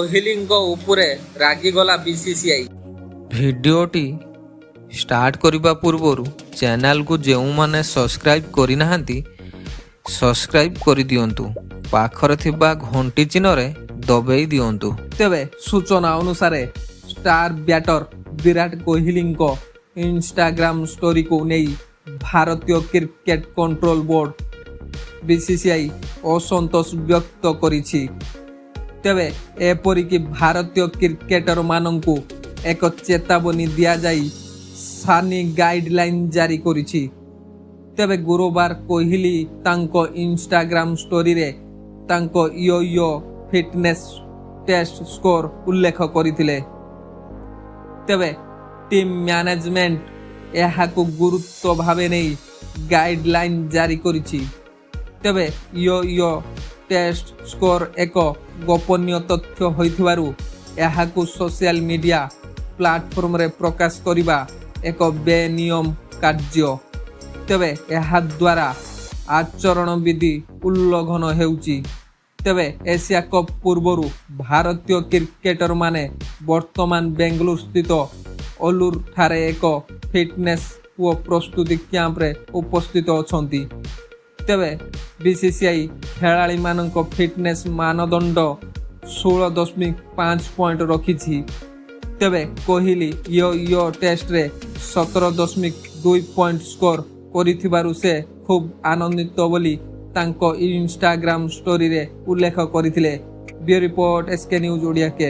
କୋହଲିଙ୍କ ଉପରେ ରାଗିଗଲା ବିସିସିଆଇ। ଭିଡ଼ିଓଟି ଷ୍ଟାର୍ଟ କରିବା ପୂର୍ବରୁ ଚ୍ୟାନେଲକୁ ଯେଉଁମାନେ ସବସ୍କ୍ରାଇବ୍ କରିନାହାନ୍ତି, ସବସ୍କ୍ରାଇବ୍ କରିଦିଅନ୍ତୁ, ପାଖରେ ଥିବା ଘଣ୍ଟି ଚିହ୍ନରେ ଦବେଇ ଦିଅନ୍ତୁ। ତେବେ ସୂଚନା ଅନୁସାରେ, ଷ୍ଟାର ବ୍ୟାଟର ବିରାଟ କୋହଲିଙ୍କ ଇନଷ୍ଟାଗ୍ରାମ ଷ୍ଟୋରିକୁ ନେଇ ଭାରତୀୟ କ୍ରିକେଟ କଣ୍ଟ୍ରୋଲ ବୋର୍ଡ, ବିସିସିଆଇ ଅସନ୍ତୋଷ ବ୍ୟକ୍ତ କରିଛି। ତେବେ ଏପରିକି ଭାରତୀୟ କ୍ରିକେଟରମାନଙ୍କୁ ଏକ ଚେତାବନୀ ଦିଆଯାଇ ସାନି ଗାଇଡଲାଇନ ଜାରି କରିଛି। ତେବେ ଗୁରୁବାର କୋହଲି ତାଙ୍କ ଇନଷ୍ଟାଗ୍ରାମ ଷ୍ଟୋରିରେ ତାଙ୍କ ୟୋ ୟୋ ଫିଟନେସ୍ ଟେଷ୍ଟ ସ୍କୋର ଉଲ୍ଲେଖ କରିଥିଲେ। ତେବେ ଟିମ୍ ମ୍ୟାନେଜମେଣ୍ଟ ଏହାକୁ ଗୁରୁତ୍ୱ ଭାବେ ନେଇ ଗାଇଡଲାଇନ ଜାରି କରିଛି। ତେବେ ୟୋ ୟୋ ଟେଷ୍ଟ ସ୍କୋର ଏକ ଗୋପନୀୟ ତଥ୍ୟ ହୋଇଥିବାରୁ ଏହାକୁ ସୋସିଆଲ ମିଡିଆ ପ୍ଲାଟଫର୍ମରେ ପ୍ରକାଶ କରିବା ଏକ ବେନିୟମ କାର୍ଯ୍ୟ। ତେବେ ଏହାଦ୍ୱାରା ଆଚରଣ ବିଧି ଉଲ୍ଲଂଘନ ହେଉଛି। ତେବେ ଏସିଆ କପ୍ ପୂର୍ବରୁ ଭାରତୀୟ କ୍ରିକେଟରମାନେ ବର୍ତ୍ତମାନ ବେଙ୍ଗାଲୁରୁ ସ୍ଥିତ ଅଲୁର ଠାରେ ଏକ ଫିଟନେସ୍ ଓ ପ୍ରସ୍ତୁତି କ୍ୟାମ୍ପରେ ଉପସ୍ଥିତ ଅଛନ୍ତି। ତେବେ ବିସିସିଆଇ ଖେଳାଳିମାନଙ୍କ ଫିଟନେସ୍ ମାନଦଣ୍ଡ 16.5 ପଏଣ୍ଟ ରଖିଛି। ତେବେ କୋହଲି ୟୋ ୟୋ ଟେଷ୍ଟରେ 17.2 ପଏଣ୍ଟ ସ୍କୋର କରିଥିବାରୁ ସେ ଖୁବ୍ ଆନନ୍ଦିତ ବୋଲି ତାଙ୍କ ଇନଷ୍ଟାଗ୍ରାମ ଷ୍ଟୋରିରେ ଉଲ୍ଲେଖ କରିଥିଲେ। Bureau report, SK news Odia କେ।